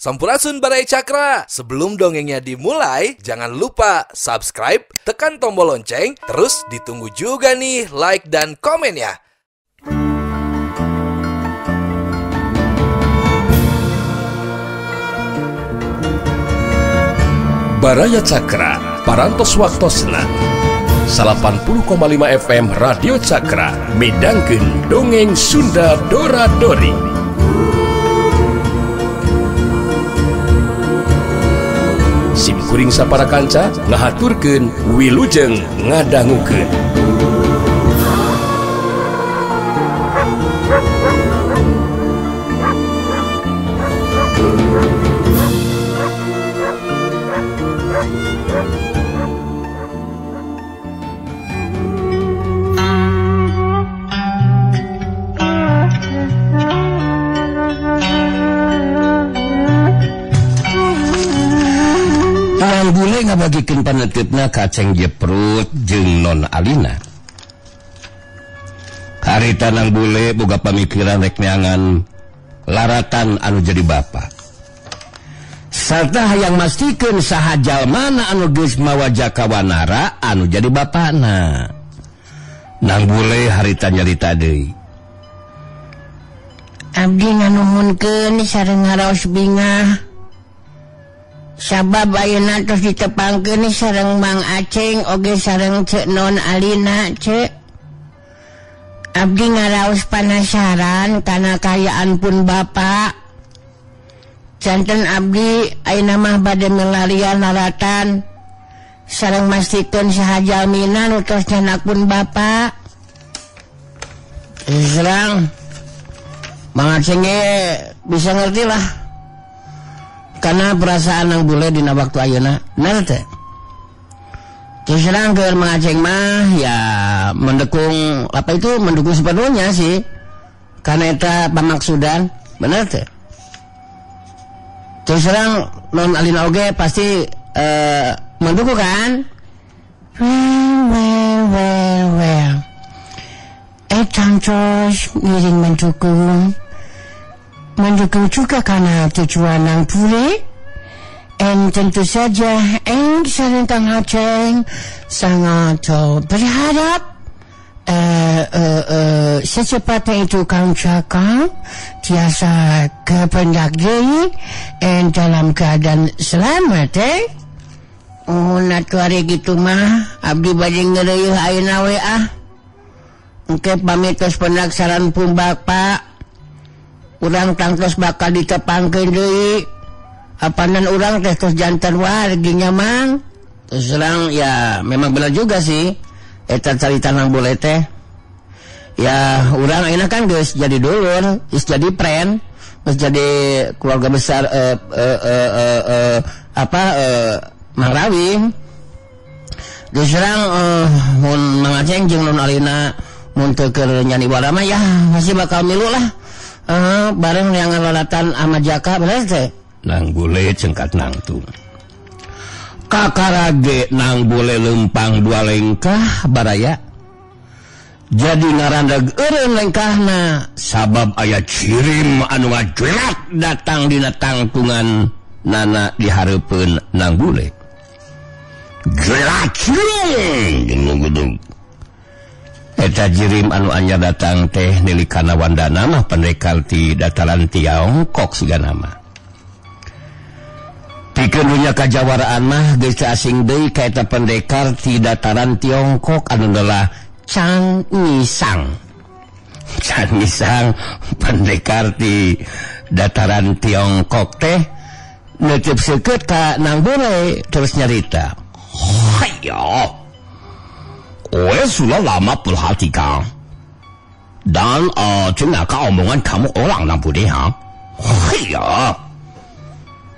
Sampurasun Baraya Cakra. Sebelum dongengnya dimulai, jangan lupa subscribe, tekan tombol lonceng, terus ditunggu juga nih like dan komen ya. Baraya Cakra, Parantos Waktosna 80,5 FM Radio Cakra, midangkeun dongeng Sunda Dora Dori. Sim kuring sapara kanca ngahaturkeun wilujeng ngadangukeun. Bule ngabagikeun paneuteup ka Ceng Jeprut jeung Non Alina. Harita nang bule boga pamikiran rek neangan laratan anu jadi bapa. Sarta hayang mastikeun saha jalmana anu geus mawa Jaka Wanara anu jadi bapana. Nang bule harita nyarita deui. Abdi nganuhunkeun sareng ngaraos bingah. Sabab ayeuna tos ditepangkeun sareng Mang Aceng oge sareng Ceu Non Alina Ceu. Abdi ngaraos panasaran kana kaayaan pun bapa. Janten abdi ayeuna mah bade milarian laratan sareng mastikeun saha jalmina nu tos nyanak pun bapa. Serang Mang Aceng bisa ngerti lah. Karena perasaan nang bule dina waktu ayeuna bener teh. Terus terang keur Mang Aceng mah ya mendukung apa itu mendukung sepenuhnya sih. Karena eta pamaksudan bener teh. Terus terang Non Alina oge pasti mendukung kan? Well. Tangtos ngiring mendukung. Mendukung juga karena tujuan nang bule. En tentu saja eng sareng Kang Aceng sangat berharap secepatnya itu Kang Jaka tiasa kependak deui en dalam keadaan selamat eh. Oh atuh ari kitu mah abdi bade ngeureuh ayeuna we ah. Engke pamit tos pendak saran pun bapak. Urang tangtos bakal ditepangkeun deui. Apanan urang teh tos jantan wargi nya Mang. Terus terang ya memang benar juga sih. Eta carita nang bule teh. Ya urang ayeuna kan geus jadi dulur, geus jadi friend, geus jadi keluarga besar Mang Rawing. Terus terang mun Mang Aceng jeung Non Alina mun teu keur nyaniwara mah ya pasti bakal milu lah. Bareng yang ngalolatan sama Jaka bener teh. Nang bule cengkat nangtung. Kakarage nang bule lempang dua lengkah baraya. Jadi ngarandag eureun lengkahna sabab aya cirim anu ngajelak datang dina tangtungan nana dihareupeun nang bule. Jelak cirim gedung. Eta jirim anu anyar datang teh nilikana wandana mah pendekar ti dataran Tiongkok siga nama. Pikeun dunya kajawaraan mah geus teu asing deui ka eta pendekar ti dataran Tiongkok anu adalah Chang Nisang. Chang Nisang pendekar ti dataran Tiongkok teh neuteub seukeut ka Nang Bule terus nyarita. Hayo. 我 sudah lama perhatikan dan jenaka omongan kamu orang nang bude ha. Ya,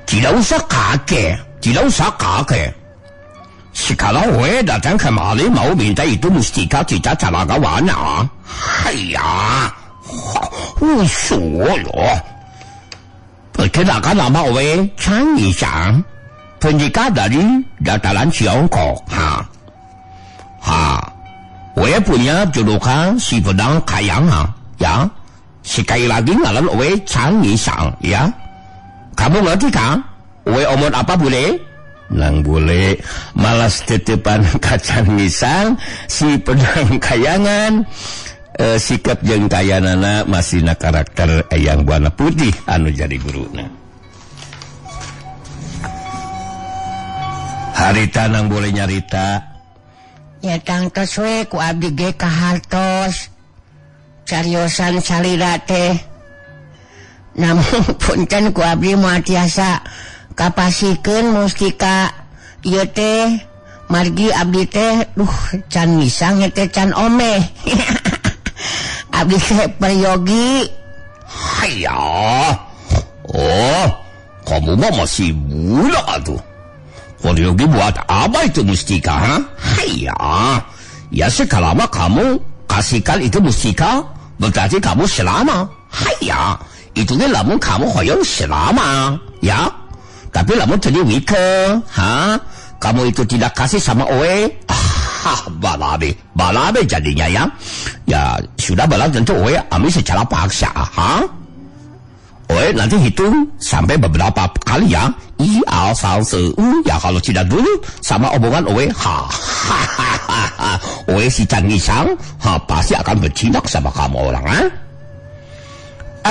tidak usah kaget, tidak usah kaget. Sekarang we datang kemari mau minta itu mustika tidak Calaga Wana. Ya, 说了， perkenalkan nama we Chang Yishang, pendekar dari dataran Tiongkok ha. Ha, we punya julukan si pedang kayang ha, ya. Sekali lagi ngaran we Chang Yishang ya. Kamu ngerti kan? We omot apa bule? Nang bule malas titipan kacang ngisang si pedang kayangan. Sikap jeung kayanana masih na karakter Eyang Buana Putih anu jadi guruna. Harita nang boleh nyarita. Ya tangtos we ku abdi ge kahartos. Cariosan salira teh. Namun punten ku abdi moal tiasa kapasikeun mustika ieu teh margi abdi teh duh can misang teh can omeh. Abdi teh peryogi. Haya. Oh, kamu mah masih muda tuh. Peryogi buat apa itu mustika, ha? Haya. Ya sekalama kamu kasihkan itu mustika, berarti kamu selama. Haya. Itu ge lamun kamu hoyong selama, ya. Tapi lamun jadi wike, ha? Kamu itu tidak kasih sama oe. Ah, balabe, balabe jadinya ya. Ya, sudah balap tentu oe ambil secara paksa, ha? Oe nanti hitung sampai beberapa kali ya. I, A, S, U, ya kalau tidak dulu sama omongan oe, ha, ha, ha, ha, ha. Oe si Cangisang, ha, pasti akan bercinta sama kamu orang, ha?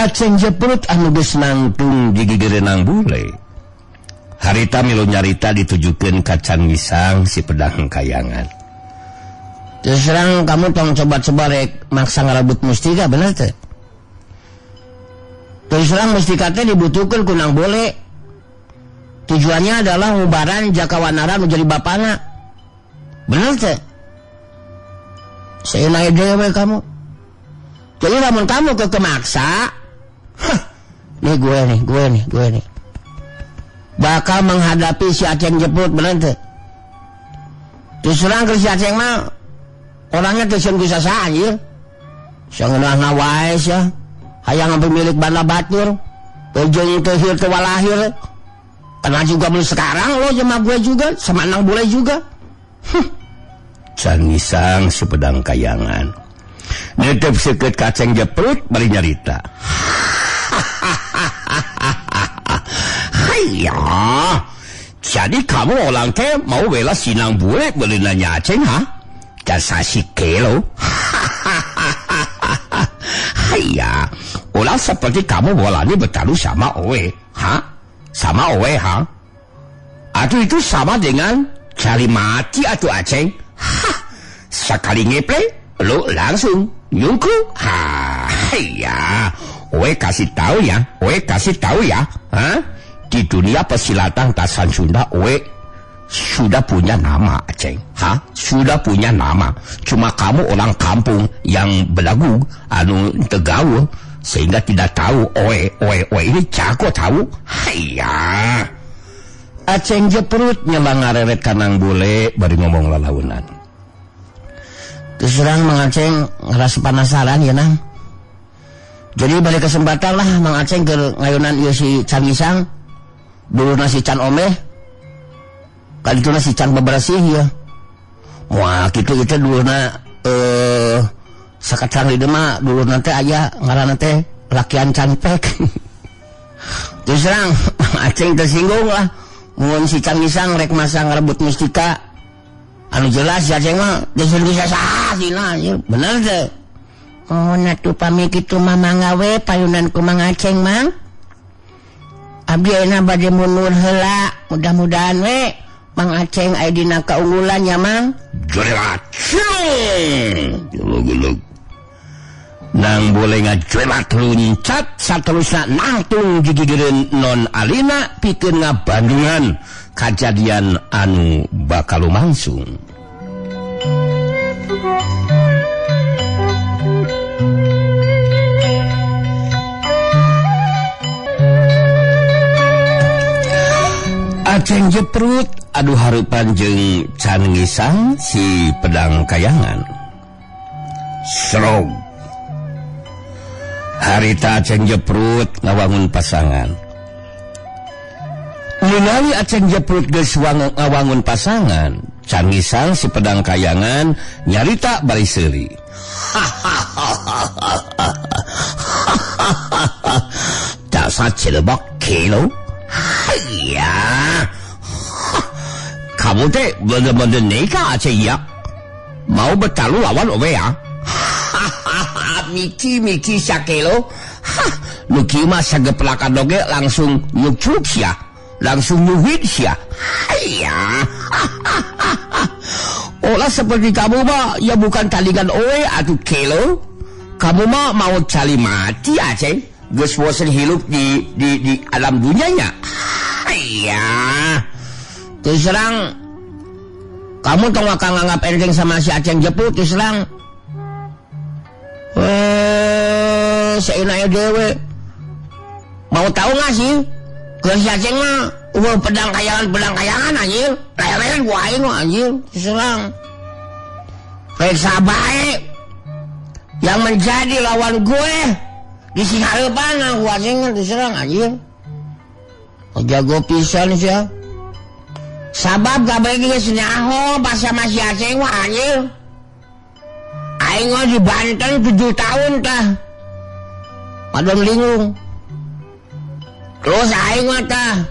Aceng jeprut anu geus nangtung digigireunang bule. Harita milu nyarita ditujukeun ka Cangisang si pedang kayangan. Terus terang kamu tong coba-coba rek maksa ngerebut mustika bener teh. Terus terang mustika teh dibutuhkan ku nang bole. Tujuannya adalah ngubaran Jakawanara menjadi bapana. Bener teh. Saya naik dewe kamu. Jadi lamun kamu ke kemaksa, hah, nih gue nih, gue nih, gue nih. Bakal menghadapi si Aceng Jeprut bener teh. Terus terang ke si Aceng mah orangnya teh sieun ku saha anjir. Sangeunahna wae sia. Hayang pemilik banda batur. Ujung teh hir teh walahir. Kena juga beli sekarang lo sama gue juga, sama nang boleh juga. Huh. Cangisang si pedang kayangan. Netep seukeut ka Aceng Jeprut bari nyarita. Hayya. Jadi kamu orang teh mau bela sinang bule beli nanya Aceng ha? Jasa si kelo. Hayya. Orang seperti kamu bolani bertaruh sama oe, ha? Sama oe ha? Atau itu sama dengan cari mati atau Aceng? Hah. Sekali ngeple, lo langsung nyungku. Ha, hayya. Oe kasih tahu ya, oe kasih tahu ya, ha? Di dunia persilatan Tasan Sunda, oe sudah punya nama, Aceng. Ha? Sudah punya nama. Cuma kamu orang kampung yang belagu, anu tegaul, sehingga tidak tahu oe, oe, oe ini jago tahu. Hayya. Aceng jeprut nyelang ngareret kanang bule bari ngomong lalaunan. Terus terang Mang Aceng ngerasa penasaran ya nang. Jadi balik kesempatan lah Mang Aceng ke ngayunan ieu si Can Ngisang. Dulu nasi Can Omeh. Kali itu nasi Can bebersih ya. Wah, kitu itu duluna sakacang di mah dulu nanti aya ngaranna teh lakian canpek. Terus terang Mang Aceng tersinggung lah. Mun si Can Ngisang rek masa ngerebut mustika. Anu jelas si Aceng mah geus bisa sah sina anjir. Bener teh. Oh, natuh pami kitu mah mangga we payunan ku Mang Aceng mang. Abdi ayeuna bade mundur heula, mudah-mudahan we Mang Aceng aya dina kaunggulan ya mang. Jelat. Gelug-gelug. Nang boleh ngajelat luncat saterusna nangtung gigigireun non alina pikeun ngabandungan kajadian anu bakal lumangsung. Aceng jeprut aduh harupan jeung Can Ngisang si pedang kayangan. Serog. Harita Aceng jeprut ngawangun pasangan. Ningali Aceng jeprut geus ngawangun pasangan, Can Ngisang si pedang kayangan nyarita bari seuri. Dasar cilebok kilo. Iya, kamu teh bener-bener neka Aceng ya. Mau bertaruh lawan owe ya. Miki-miki sakelo. Nu kieu mah sageplakan oge langsung nyucuk sia. Langsung nyuhit sia. Iya. Olah seperti kamu mah ya bukan tandingan owe atuh kelo. Kamu mah mau cari mati Aceng. Geus bosen hirup di alam dunianya. Iya. Terus serang kamu tong akan nganggap enteng sama si Aceng Jeprut terus serang. Seenaknya dewe. Mau tahu nggak sih? Kalau si Aceng mah wah pedang kayangan anjir. Leren gua aing anjir terus serang. Reksa bae yang menjadi lawan gue di singharepan gua Aceng diserang anjir. Jago pisan sia. Sabab kabeh geus nyaho pas sama si Aceng mah anjir. Aing mah di Banten 7 tahun tah. Padon lingung. Terus aing mah tah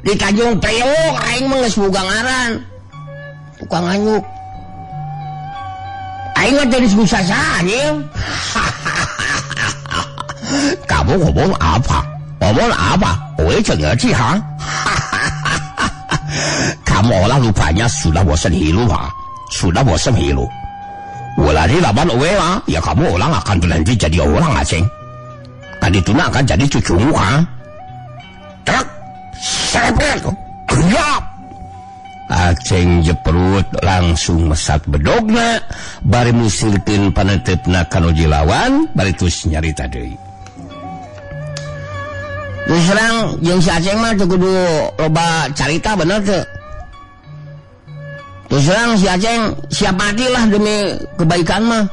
di Tanjung Priok aing mah geus boga ngaran. Tukang anyuk. Aing mah jadi susah anjir. Kamu ngomong apa? Ngomong apa? Oe ngerti ha? Kamu orang rupanya sudah bosan hidup ha? Sudah bosan hidup. Walari lawan oe lah, ya kamu orang akan berhenti jadi orang Aceng. Kan itu akan jadi cucumu ha? Truk, sepet, gelap. Aceng Jeprut langsung mesat bedogna, bari musirkeun panetepna kanu jilawan, bari terus nyarita deui. Terus serang jeung si Aceng mah teu kudu loba carita bener teu. Terus serang si Aceng siap matilah demi kebaikan mah.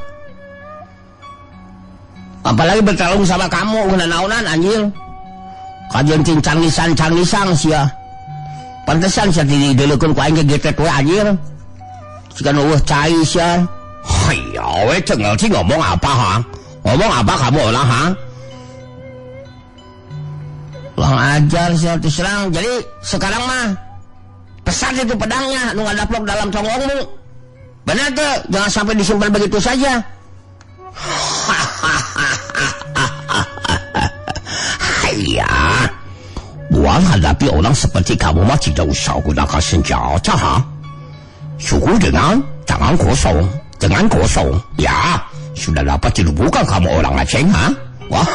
Apalagi bertarung sama kamu nanaonan anjir. Kajeun cing cangisan-cangisang sia. Pantesan sia dideulekeun ku aing ge getet we anjir. Siga nu eueuh cai sia. Hayo we teu ngerti ngomong apa ha? Ngomong apa kamu olah ha? Lang ajar sia diserang. Jadi sekarang mah pesat itu pedangnya nu ngadaplok dalam tonggongmu. Benar tuh, jangan sampai disimpan begitu saja. Iya. Buang hadapi orang seperti kamu mah tidak usah gunakan senjata ha. Cukup dengan tangan kosong, dengan kosong. Ya, sudah dapat dilubuhkan kamu orang Aceng ha. Wah.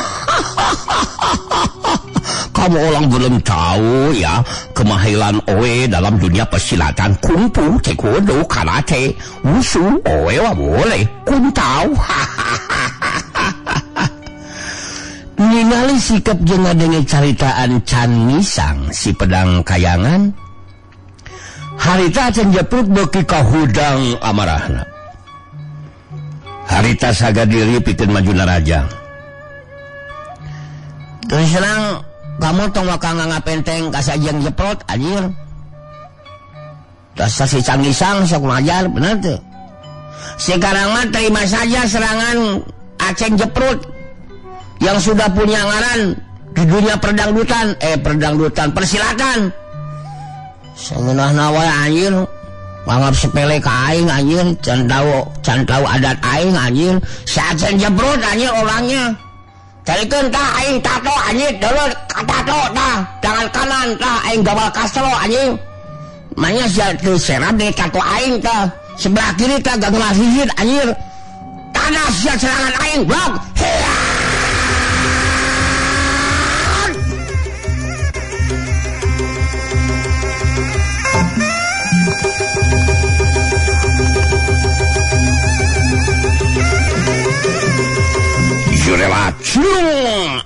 Kamu orang belum tahu ya kemahiran oe dalam dunia persilatan kungfu, taekwondo, karate, wushu, oe wah boleh, kuntau. Ningali sikap jeung ngadenge caritaan Can Misang si pedang kayangan, harita Aceng Jeprut beuki kahudang amarahna. Harita saga diri pikeun maju narajang. Terus serang kamu tong wakang nganggap enteng ka si Aceng Jeprut anjir. Dasar si Cangisang sok ngajar bener tuh. Sekarang mah terima saja serangan Aceng Jeprut yang sudah punya ngaran di dunia perdangdutan, persilatan. Sangeunahna wae anjir, nganggap sepele ka aing anjir, can tahu adat aing anjir. Si Aceng Jeprut anjir orangnya. Carikeun tah aing tato anjir, dulur tato tah, tangan kanan tah aing gawal kastro anjir. Manya sia teu serap deui tato aing tah, sebelah kiri tah gangguan hijit anjir. Tanah sia serangan aing, blok.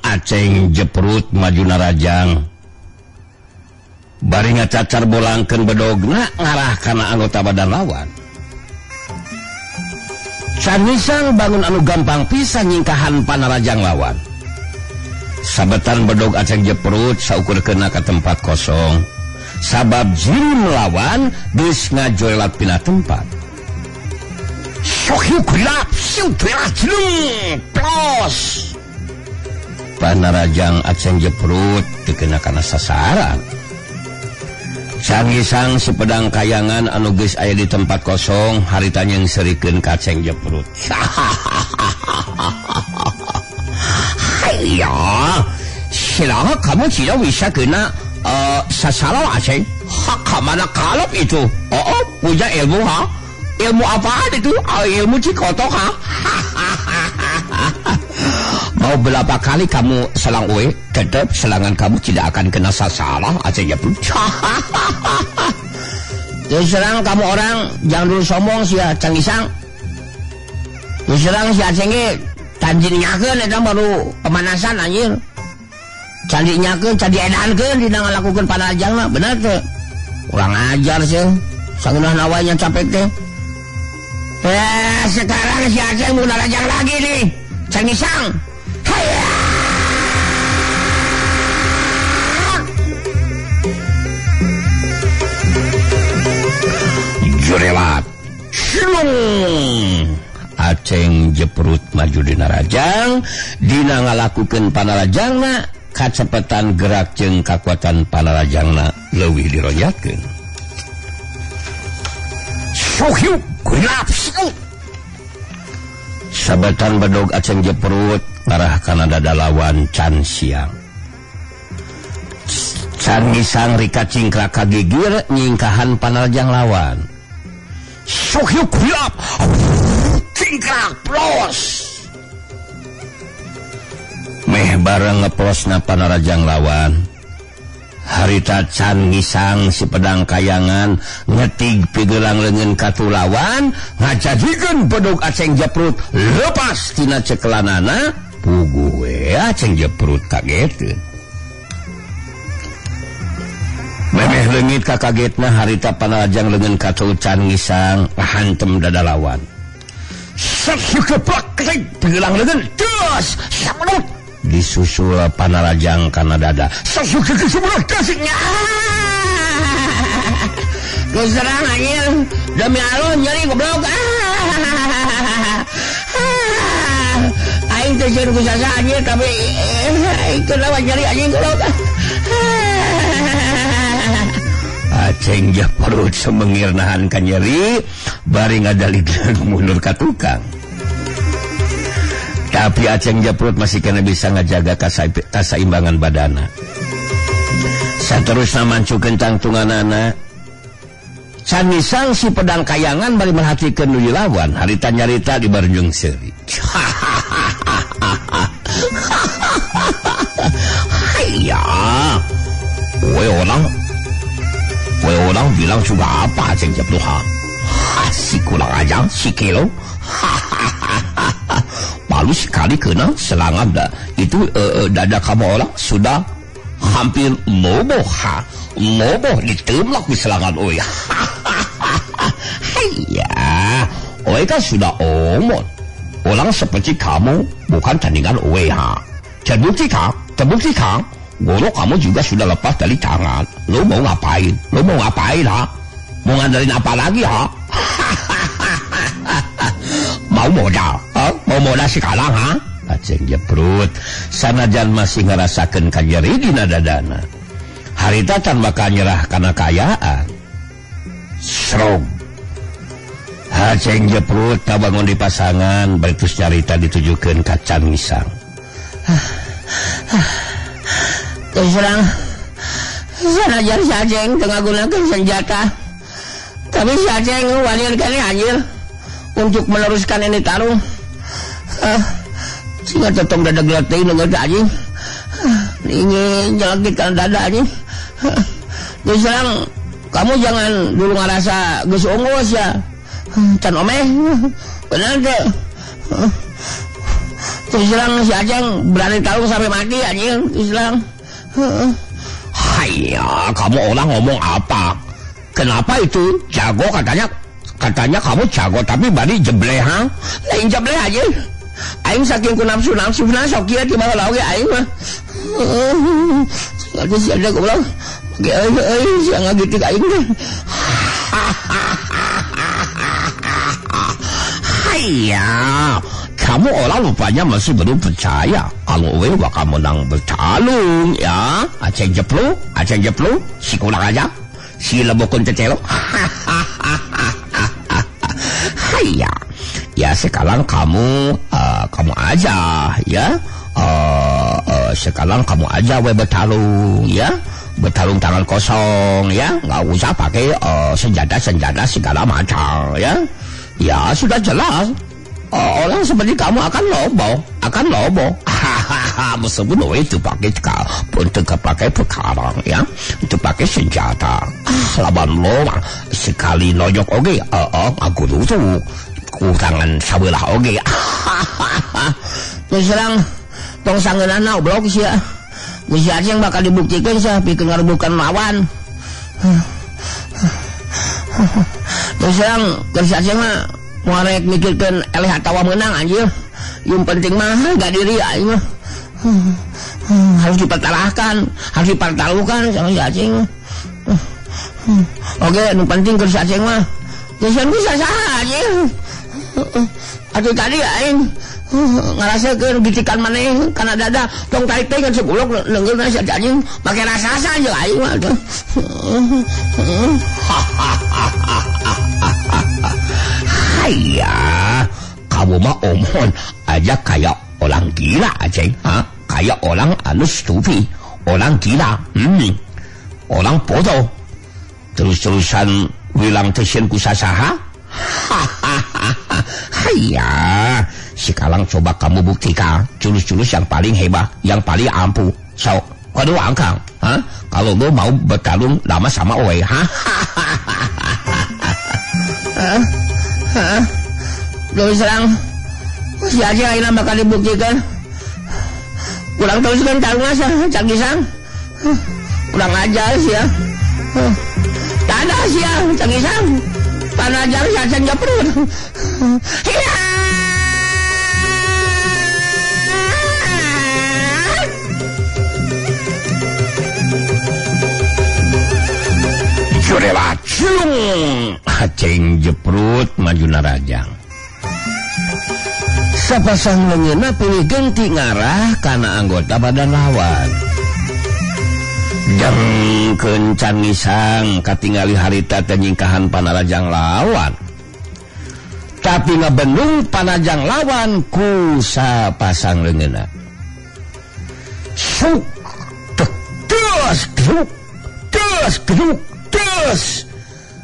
Aceng Jeprut maju narajang. Bari ngacacar bolangkeun bedogna ngarah kana anggota badan lawan. Canisang bangun anu gampang pisan nyingkahan panarajang lawan. Sabetan bedog Aceng Jeprut saukur kena ka tempat kosong. Sabab jirim lawan geus ngajoelat pina tempat. Panarajang Aceng Jeprut teu kena kana sasaran. Cangisang si pedang kayangan anu geus aya di tempat kosong harita nyengserikeun ka Aceng Jeprut. Hayya, silaha kamu tidak bisa kena sasaran Aceng. Hak mana kalap itu? Oh, punya ilmu ha? Ilmu apaan itu? Oh, ilmu cikotok ha? Mau berapa kali kamu selang uwe, tetap selangan kamu tidak akan kena sasaran Aceng Jeprut. Terus serang kamu orang jangan dulu sombong sih ya Cangisang. Terus serang si Aceng ge tanjin nyakeun eta baru pemanasan anjir. Candi nyakeun, candi edankeun dina ngalakukeun panajangna, bener teu? Kurang ajar sih. Sangeunah wae nya capek teh. Sekarang si Aceng mau narajang lagi nih. Cangisang. Hayya! Jurelat. Silung. Aceng Jeprut maju dina rajang, dina ngalakukeun panarajangna, kacepetan gerak jeung kakuatan panarajangna leuwih dironjatkeun. Sohyuk gulap. Sabetan bedog Aceng Jeprut ngarah kana dada lawan can siang. Cangisang rika cingkrak kagigir nyingkahan panarajang lawan. Sohyuk gulap. Cingkrak plos. Meh bareng ngeplosna panarajang lawan. Harita Cangisang si pedang kayangan ngetig pigelang leungeun katu lawan ngajadikeun bedog Aceng Jeprut lepas tina cekelanana puguh we Aceng Jeprut kageteun. Memeh leungit kakagetna harita panarajang leungeun katu Cangisang hantem dada lawan. Sakeplak pigelang leungeun das samenut disusul panarajang kana dada. Geus serang anjir demi Allah nyeri goblok. Aing teh sieun ku sasa anjir tapi aing lawan nyeri anjing goblok. Aceng Jeprut semengir nahan ka nyeri bari ngadaligkeun mundur ka tukang. Tapi Aceng Jeprut masih kena bisa ngajaga kasaimbangan badana. Saterusna mancukeun tangtunganana. Cangisang si pedang kayangan bari merhatikeun nu lawan, harita nyarita di barjung seuri. Hayya. We orang bilang juga apa Aceng Jeprut ha? Si kurang ajar, si kelo. Malu sekali kena selangan dah. Itu dada kamu orang sudah hampir loboh ha. Loboh ditemlak di selangan oi. Hayya, oi kan sudah omon. Orang seperti kamu bukan tandingan oi ha. Terbukti kan? Goro kamu juga sudah lepas dari tangan. Lo mau ngapain? Lo mau ngapain ha? Mau ngandelin apa lagi ha? Mau modal? Ha? Mau modal sekarang ha? Aceng Jeprut sanajan masih ngerasakeun kanyeri dina dadana. Harita can bakal nyerah kana kaayaan. Serong. Aceng Jeprut kabangun di pasangan bari terus nyarita ditujukeun ka Cangisang. Terus serang sanajan si Aceng teu ngagunakeun senjata. Tapi si Aceng wanian kene anjir untuk meneruskan ini tarung. Sehingga tetong dada geletih nunggu anjing. Ini jelekit kana dada anjing. Terus serang kamu jangan dulu ngerasa geus ungus ya. Can omeh. Bener teu? Terus serang si Aceng berani tarung sampai mati anjing. Terus serang. Hayya, kamu orang ngomong apa? Kenapa itu? Jago katanya kamu jago tapi bari jebleh ha? Lain jebleh aja. Aing saking ku nafsu-nafsuna sok kieu di bawah lauk aing mah. Aku si ada goblok. Ge euy sia ngagitik aing teh. Hayya, kamu orang rupanya masih belum percaya kalau we bakal menang bertarung ya. Aceng Jeprut, si kurang aja. Si lebokeun cecelo. Haiya. Ya sekarang kamu kamu aja ya. Sekarang kamu aja we bertarung ya. Bertarung tangan kosong ya, nggak usah pakai senjata-senjata segala macam ya. Ya sudah jelas. Orang seperti kamu akan lobo, akan lobo. Hahaha, meskipun itu pakai untuk pakai pekarang ya, untuk pakai senjata. Ah, lawan lo sekali nojok oge, aku tuh kurangan sabelah oge. Hahaha. Terus serang tong sangeunana oblok sia. Geus yang bakal dibuktikan sia pikeun ngarebukan lawan. Terus serang geus aceng mah moal rek mikirkeun eleh atawa meunang anjir. Yang penting mah harga diri aing mah. Harus dipertaruhkan, harus dipertaruhkan sama si aceng. Oke, nu penting keur si aceng mah. Geus bisa saha anjir. Atuh tadi aing ngarasakeun gitikan maneh kana dada tong tarik teh ngan segulok leungeunna si anjing make rasasa aja aing mah tuh. Haiya, kamu mah omon aja kayak orang gila aceng, ha? Kayak orang anu stupid, orang gila, orang bodoh. Terus-terusan wilang tesien kusasaha. Haiya, sekarang coba kamu buktikan jurus-jurus yang paling hebat, yang paling ampuh. So, waduh angkang, ha? Kalau lo mau bertarung lama sama oe, ha? Hah? Terus serang si Aceh akhirnya bakal dibuktikan. Kurang teruskan tarung asa, Canggisang. Kurang ajar sih ya. Tanah sih ya, Canggisang. Tanah ajar si Aceh nggak perlu. Hiya! Jurela ciung Aceng jeprut maju narajang. Sapasang leungeunna pilih genti ngarah kana anggota badan lawan. Dengkeun can ngisang katingali harita teh nyingkahan panarajang lawan. Tapi ngabendung panajang lawan ku sapasang leungeunna. Suk tek tes gruk tes gruk tes.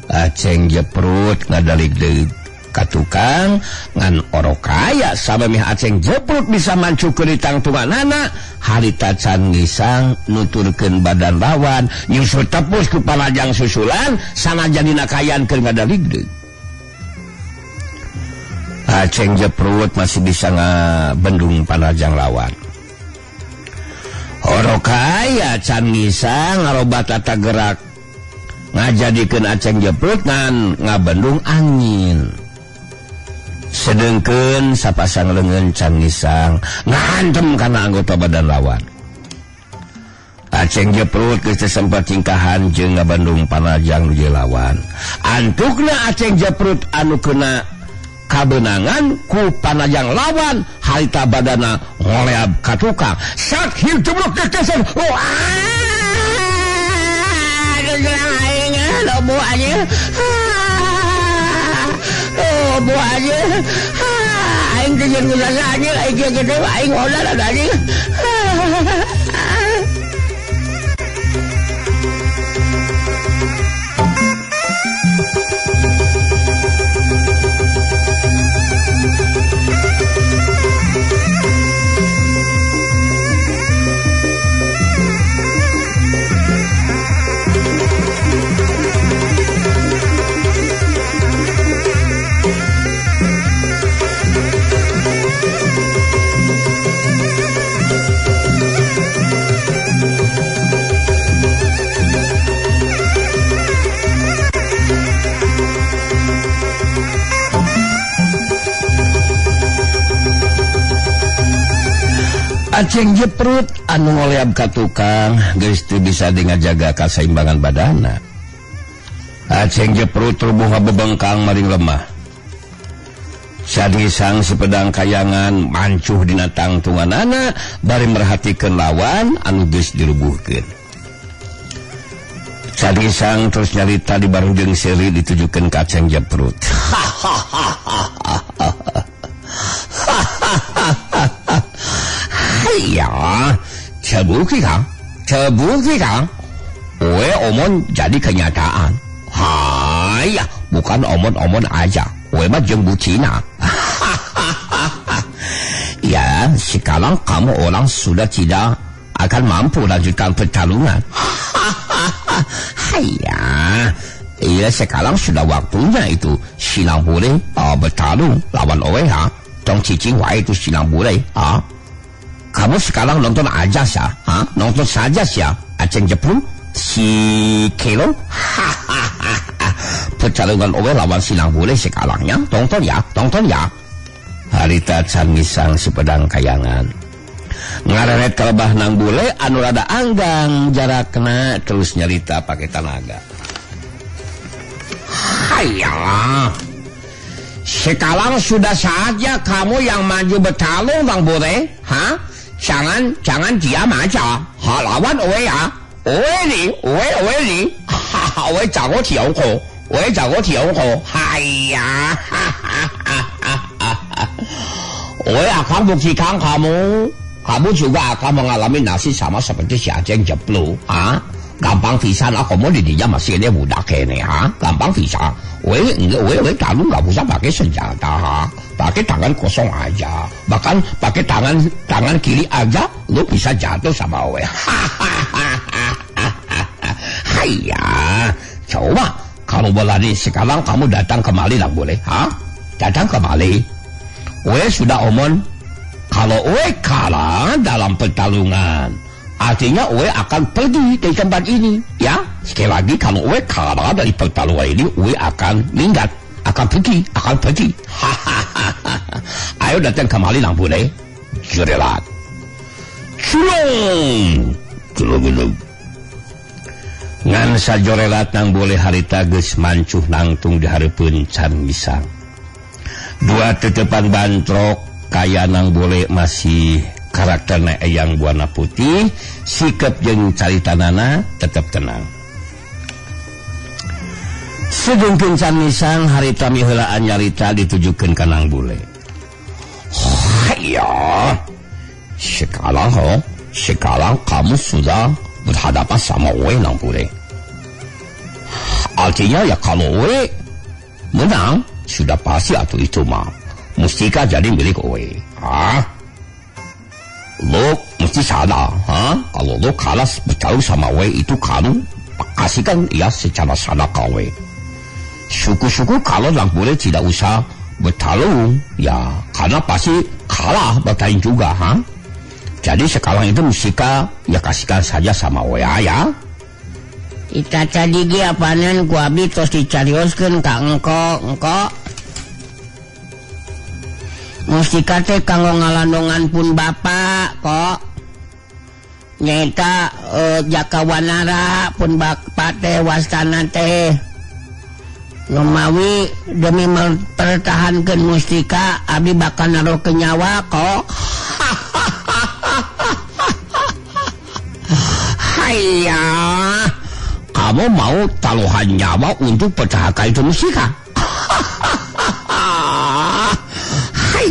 Aceng jeprut ngadalig-deg ka tukang ngan orok kaya samemeh aceng jeprut bisa mancukeun di tangtunganana harita can ngisang nuturkeun badan lawan nyusul tepus ku panajang susulan sanajan dina kayan keur ngadaligdeug. Aceng jeprut masih bisa ngabendung panajang lawan. Orok kaya can ngisang ngarobat tata gerak ngajadikeun aceng jeprut ngan ngabendung angin. Sedengkeun sapasang leungeun can ngisang ngahantem kana anggota badan lawan. Aceng jeprut geus teu sempat tingkahan jeung ngabendung panajang nu lawan. Antukna aceng jeprut anu kena kabeunangan ku panajang lawan harita badana ngoleab ka tukang. Sak hidup kekesan. Lobo aja, lobo aja, aing kejar ngusasa aja, aing gede, aing modal ada aja. Aceng jeprut anu ngoleab ka tukang geus teu bisa ngajaga kasaimbangan badana. Aceng jeprut rubuh ngabebengkang maring lemah. Sadisang si pedang kayangan mancuh dina tangtunganana bari merhatikeun lawan anu geus dirubuhkeun. Cadisang terus nyarita di bareng jeung seuri ditujukeun ka Aceng Jeprut. Ya, terbukti kan? Terbukti kan? We omon jadi kenyataan. Haya, bukan omon-omon aja. We mah jeung bucina. Ya, sekarang kamu orang sudah tidak akan mampu lanjutkan pertarungan. Haya, ya sekarang sudah waktunya itu Sinang Bule bertarung lawan OWH. Tong cicing wae itu Sinang Bule. Kamu sekarang nonton aja sih, ha? Nonton saja sih, Aceng Jeprut, si Kelo. Pertarungan OW lawan Sinang Bule sekarangnya, tonton ya, tonton ya. Harita can ngisang si pedang kayangan. Ngareret kalebah Nang Bule anu rada anggang jarakna terus nyarita pakai tanaga. Hayya. Sekarang sudah saatnya kamu yang maju bertarung Bang Bule, ha? Jangan jangan diam aja. Ha, lawan owe ya. Owe nih, owe owe nih. Owe jago tiongko, owe jago tiongko. Hayya. Owe akan buktikan kamu. Kamu juga akan mengalami nasib sama seperti si Aceng Jeprut, ha? Gampang pisan lah, kamu didinya masih ini budak ini, ha? Gampang pisan. Weh, enggak, weh, weh, kamu nggak usah pakai senjata, ha? Pakai tangan kosong aja. Bahkan pakai tangan tangan kiri aja, lu bisa jatuh sama weh. Haiya, coba kalau berlari sekarang kamu datang kemari lah boleh, ha? Datang kemari. Weh sudah omon. Kalau Owe kalah dalam pertarungan, artinya Owe akan pergi dari tempat ini, ya. Sekali lagi kalau Owe kalah dari pertarungan ini, Owe akan minggat, akan pergi, akan pergi. Ayo datang kemari Nang Bule. Jurelat. Culung. Culung. Ngan sajorelat Nang Bule harita geus mancuh nangtung di hareupeun can ngisang. Dua tetepan bantrok. Kaya Nang Bule masih karakterna Eyang Buana Putih, sikap jeung caritanana tetap tenang. Sedengkeun can ngisang harita miheulaan nyarita ditujukeun ka Nang Bule. Haiya, sekarang ho, sekarang kamu sudah berhadapan sama we Nang Bule. Artinya ya kalau we menang sudah pasti atau itu mah mustika jadi milik owe. Hah? Lo mesti sadar, ha? Kalau lo kalah bertarung sama owe itu kamu kasihkan ya secara sadar ke owe. Syukur-syukur kalau Nang Bule tidak usah bertarung, ya karena pasti kalah bertarung juga, ha? Jadi sekarang itu mustika ya kasihkan saja sama owe ya. Kita tadi ge apanan ku abdi tos dicarioskeun ka engko, engko. Mustika teh kanggo ngalandongan pun bapak kok. Nyaeta Jaka Wanara pun bapak teh wastana teh. Lumawi demi mempertahankan mustika abdi bakal naruh ke nyawa kok. Haiya, kamu mau taruhan nyawa untuk pertahankan itu mustika?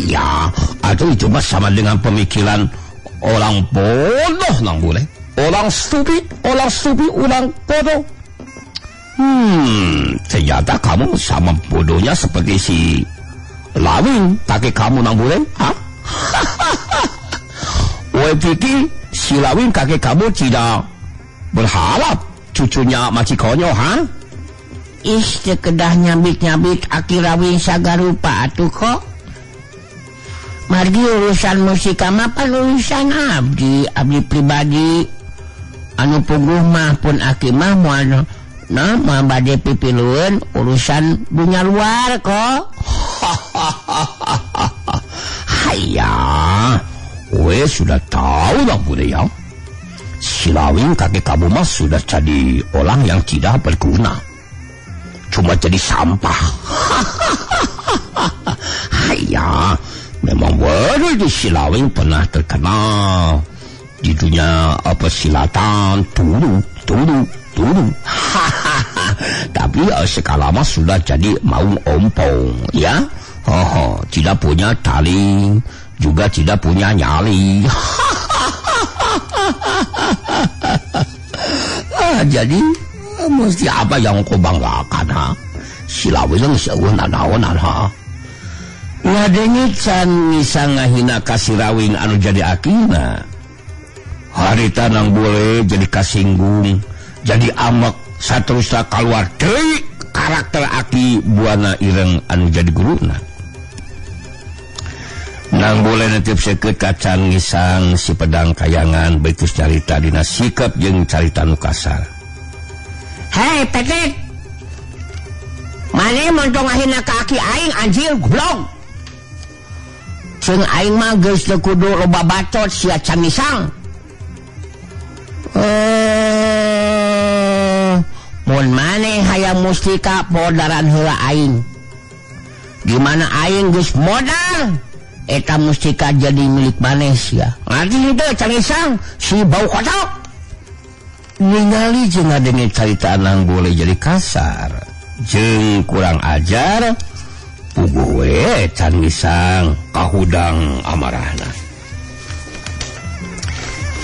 Ya, atau itu mah sama dengan pemikiran orang bodoh Nang Bule. Orang stupid, orang stupid, orang bodoh. Ternyata kamu sama bodohnya seperti si Lawing kakek kamu Nang Bule, ha? Gue pikir si Lawing kakek kamu tidak berharap cucunya masih konyol, ha? Ih, sekedah nyabit-nyabit aki Lawing sagarupa atuh kok. Margi urusan musika mah pan urusan abdi, abdi pribadi. Anu puguh mah pun aki mah moal nah moal bade pipilueun urusan dunya luar kok. Haiya, we sudah tahu Bang Bule ya. Si Lawing kakek kamu mah sudah jadi orang yang tidak berguna. Cuma jadi sampah. Haiya, memang betul itu si Lawing pernah terkenal di dunia persilatan dulu. Turu. Tapi sekarang mah sudah jadi maung ompong ya. Oh, tidak punya taling, juga tidak punya nyali. Jadi mesti apa yang kau banggakan ha? Silaweng seueuh nanaonan ha? Ngadenge can bisa ngahina ka si Rawing anu jadi akina. Harita nang boleh jadi kasinggung, jadi amek saterusna kaluar deui karakter aki Buana Ireng anu jadi guruna. Nang boleh netip seukeut ka Can Ngisang si pedang kayangan beukeus carita dina sikap jeung carita nu kasar. Hei Petet, maneh montong ngahina ka aki aing anjir goblok. Ceung aing mah geus teu kudu loba bacot sia Can Ngisang. Mun maneh hayang mustika podaran heula aing. Gimana aing geus modal eta mustika jadi milik maneh sia. Ngarti teu Can Ngisang si bau kotok. Ningali jeung ngadenge carita nang boleh jadi kasar jeung kurang ajar, puguh we Can Ngisang kahudang amarahna.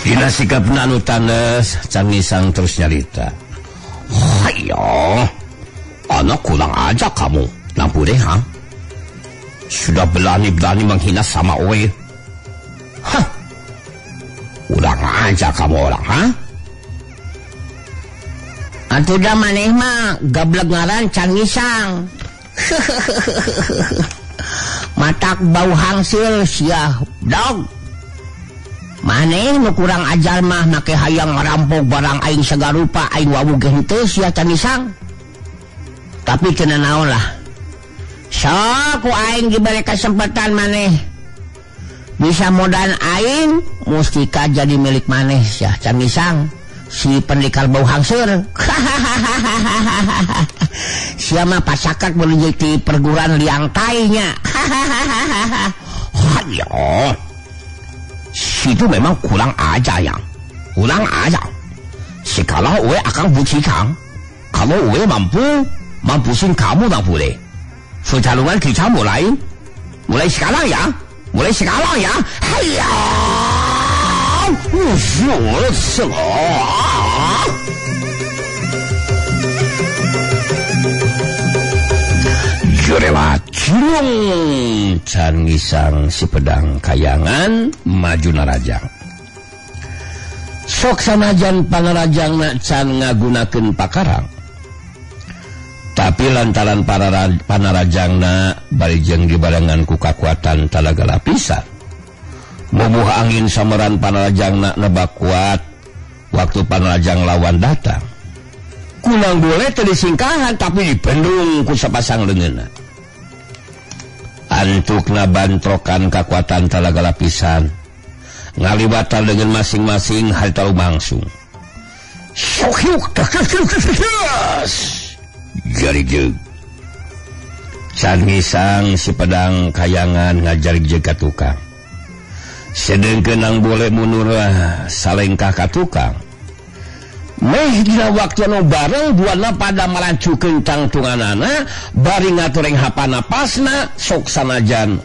Dina sikapna anu tanes, Can Ngisang terus nyarita. Hayo, anak kurang aja kamu, lampu deh ha? Sudah berani-berani menghina sama oe. Hah, kurang aja kamu orang ha? Atuh da maneh mah gablek ngaran Can Ngisang. Matak bau hangsil sia dog. Maneh nu kurang ajar mah make hayang ngarampok barang aing sagarupa aing wawuh ge henteu sia Can Ngisang. Tapi teu nanaon lah. Sok ku aing dibere kesempatan maneh. Bisa modal aing mustika jadi milik maneh sia Can Ngisang. Si pendekar bau hangseur. Sia mah pasakat menuju ti perguruan liang tainya. Hayo. Situ memang kurang aja ya. Kurang aja. Sekarang we akan buktikan kalau we mampu mampusin kamu tak boleh. Pertarungan kita mulai. Mulai sekarang ya. Mulai sekarang ya. Hayo. Jurewat cirung Can Ngisang si pedang kayangan maju narajang. Sok sanajan panarajangna can ngagunakeun pakarang. Tapi lantaran para panarajangna bari jeung dibarengan ku kakuatan talaga lapisan. Mubuh angin sameran panarajangna nebak kuat waktu panarajang lawan datang. Kunang boleh teu disingkahan tapi dipendung ku sapasang leungeunna. Antukna bantrokan kakuatan talaga lapisan. Ngaliwatan dengan masing-masing harta langsung. Jari jeung. Can Ngisang si pedang kayangan ngajarik jeung ka tukang. Sedengkeun nang boleh mundur salengkah ka tukang. Meh dina waktu anu bareng duana pada malancukeun tangtunganana bari ngatureng hapanapasna sok sanajan